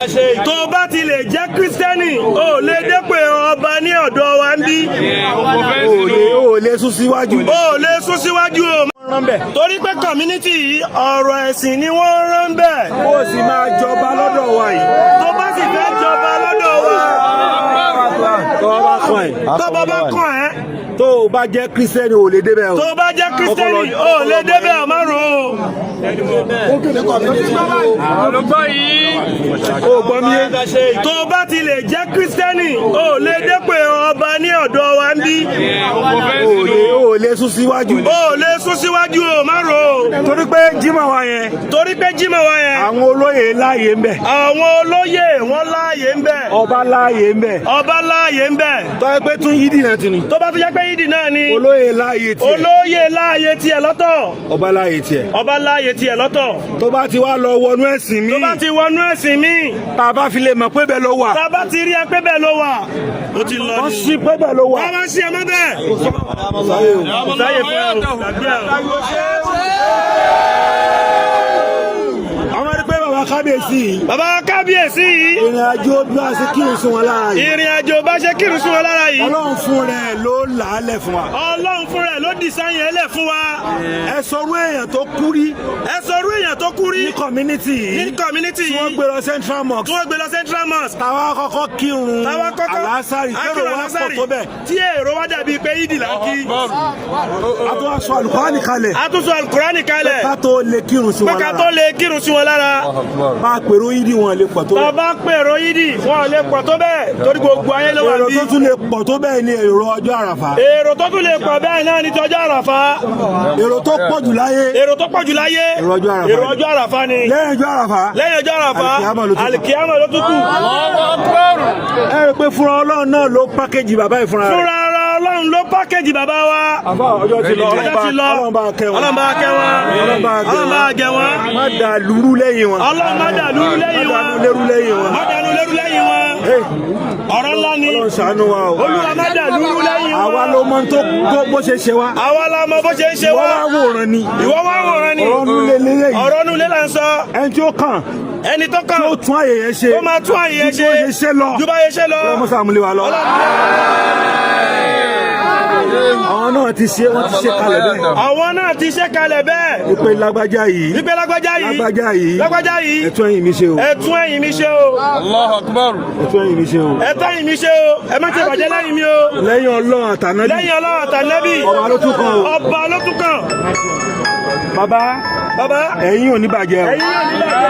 Tó bá ti lè jẹ́ Kírísítẹ́nì, ó lè dépò ọba ní ọ̀dọ̀ wa ń bí. Ó lè sún síwájú. Ó lè sún síwájú o. Torí pé community yìí, ọ̀rọ̀ ẹ̀sìn ni wọ́n rán bẹ́ẹ̀. Ó sì máa jọba lọ́dọ̀ wa yìí. Tó bá sì fẹ́ jọba lọ́dọ̀ wa, Tó bá kàn ẹ́. Tó bá bá kàn ẹ́. Tó o bá jẹ́ Kírísítẹ́nì, ò lè débẹ̀ o. Tó bá jẹ́ Kírísítẹ́nì, ó lè débẹ̀ ọ̀ márùn o. Olùgbọ́ yìí. O gbọ́ mi yé. Tó bá ti lè jẹ́ Kírísítẹ́nì, ó lè dépò ọba ní ọ̀dọ̀ wa ń bí. Ó lè sún síwájú. Ó lè sún síwájú o márùn o. Torí pé Jímọ̀ wa yẹn, Torí pé Jímọ̀ wa yẹn, àwọn olóyè láàyè ń bẹ̀. Àwọn olóyè wọn láàyè ń bẹ̀. Ọba láàyè ń bẹ̀. Ọba láàyè ń bẹ̀. Tó yẹ pé tún yídì náà ti ni. Tó bá tún jẹ́ pé yídì náà ni, Olóyè láàyè tiẹ̀. Olóyè láàyè tiẹ̀ lọ́tọ̀. Ọba láàyè tiẹ̀. Ọba láàyè tiẹ̀ lọ́tọ̀. Tó bá ti wá lọ wọnú ẹ̀sìn míì, Tó bá ti wọnú ẹ̀sìn míì, tá a bá fi lè mọ̀ pé bẹ́ẹ̀ ló wà. Tá a bá ti rí ẹ pé bẹ́ẹ̀ ló wà, ó ti lọ Wọ́n ni. sí pé bẹ́ẹ̀ ló wà. Wọ́n máa ń ṣe ẹ mọ́ bẹ́ẹ̀. Kò sáyè fún ẹ o, tàbí ẹ o. Àwọn ẹni pé bàbá kábíyèsí yìí, Bàbá kábíyèsí yìí, ìrìn àjò bí wọ́n ṣe kírun sí wọn lára yìí, ìrìn àjò bá ṣe kírun sí wọn lára yìí, Ọlọ́run fún rẹ̀ ló làálẹ̀ fún wa. Ọlọ́run fúnra ẹ̀ ló design ẹ̀ lẹ̀ fún wa. Ẹ sọrú èèyàn tó kú rí Ẹ sọrú èèyàn tó kú rí ní community ní yìí community tí wọ́n yìí gbé lọ Central Mosque, tí wọ́n gbé lọ Central Mosque, táwa kọ́kọ́ kírun táwa kọ́kọ́ àlásàrì, kérò akírun wá pọ̀ àlásàrì, tó bẹ́ẹ̀, tí èrò wá dàbí pé ìdì là ń kí. A tún wá sọ àlùkùránì kalẹ̀ A tún sọ alukurani kalẹ̀ ká tó lè kírun sí pé wọn ká lára. tó lè kírun sí wọn lára. Bá a pèrò yídì, wọn lè pọ̀ tó bẹ́ẹ̀. Bàbá pèrò yídì, wọn ò lè pọ̀ tó bẹ́ẹ̀, torí gbogbo ayé ló wà Èrò bí. tó tún lè pọ̀ tó bẹ́ẹ̀ ni èrò ọjọ́ Àràfà. Èrò tó tún lè pọ̀ bẹ́ẹ̀ náà ní tọjọ́ Àràfà. Èrò tó pọ̀ jù láyé, Èrò tó pọ̀ jù láyé, èrò ọjọ́ Àràfà. Èrò ọjọ́ Àràfà ni. Lẹ́yìn ọjọ́ Àràfà, Lẹ́yìn ọjọ́ Àràfà, Àlìkìyámà ló tún kù. Àlìkìyámà ló tún kù. Ẹ rí i pé fúnra Ọlọ́run náà ló package bàbá yìí fúnra rẹ̀. Fúnra ara Ọlọ́run ló package bàbá wa. Àbá, ọjọ́ ti lọ. Ọjọ́ ti lọ. Ọlọ́run bá kẹ́ wọn. Ọlọ́run bá kẹ́ wọn. Ọlọ́run bá gẹ̀ Ọlọ́run bá gẹ̀ wọn. Má dà lúrú lẹ́yìn wọn. Ọlọ́run má dà lúrú lẹ́yìn Má wọn. dànù lérú lẹ́yìn wọn. Má dànù lérú lẹ́yìn wọn. Hey, Ọ̀rọ̀ ńlá ni. Ọlọ́run ṣàánú wa o. Olúwa, má dà lúrú lẹ́yìn wọn. Àwa ló mọ tó bó ṣe ṣe wa. Àwa la mọ bó ṣe ń ṣe Ìwọ wá. wá wòran ni. Ìwọ wá wòran ni. Ọ̀rọ̀ nulẹ̀ lélẹ̀ yìí. Ọ̀rọ̀ nulẹ̀ là ń sọ. Ẹni tí ó kàn Ẹni tó kàn tí ó tún àyè yẹn ṣe, tó máa tún àyè yẹn ju bó ṣe ṣe ṣe lọ. Ju bá yẹn ṣe lọ. Ọlọ́run mọ́sá àmúlé wa lọ. Àwọn náà ti ṣe, wọ́n ti ṣe kalẹ̀ bẹ́ẹ̀. Àwọn náà ti ṣe kalẹ̀ bẹ́ẹ̀. Ìpè lágbájá yìí, Wípé lágbájá yìí, lágbájá yìí, lágbájá yìí, ẹ tún ẹ̀yìn mi ṣe o. Ẹ tún ẹ̀yìn mi ṣe o. Allahu Akbar. Ẹ tún ẹ̀yìn mi ṣe o. Ẹ tún ẹ̀yìn mi ṣe o. Ẹ má ṣe bàjẹ́ lẹ́yìn mi o. Lẹ́yìn Ọlọ́run àtànábì, Lẹ́yìn Ọlọ́run àtànábì, ọba ló tún kàn o. Ọba ló tún kàn. Bàbá, Bàbá, ẹ̀yin ò ní bàjẹ́ o. Ẹ̀yin náà ní bàjẹ́.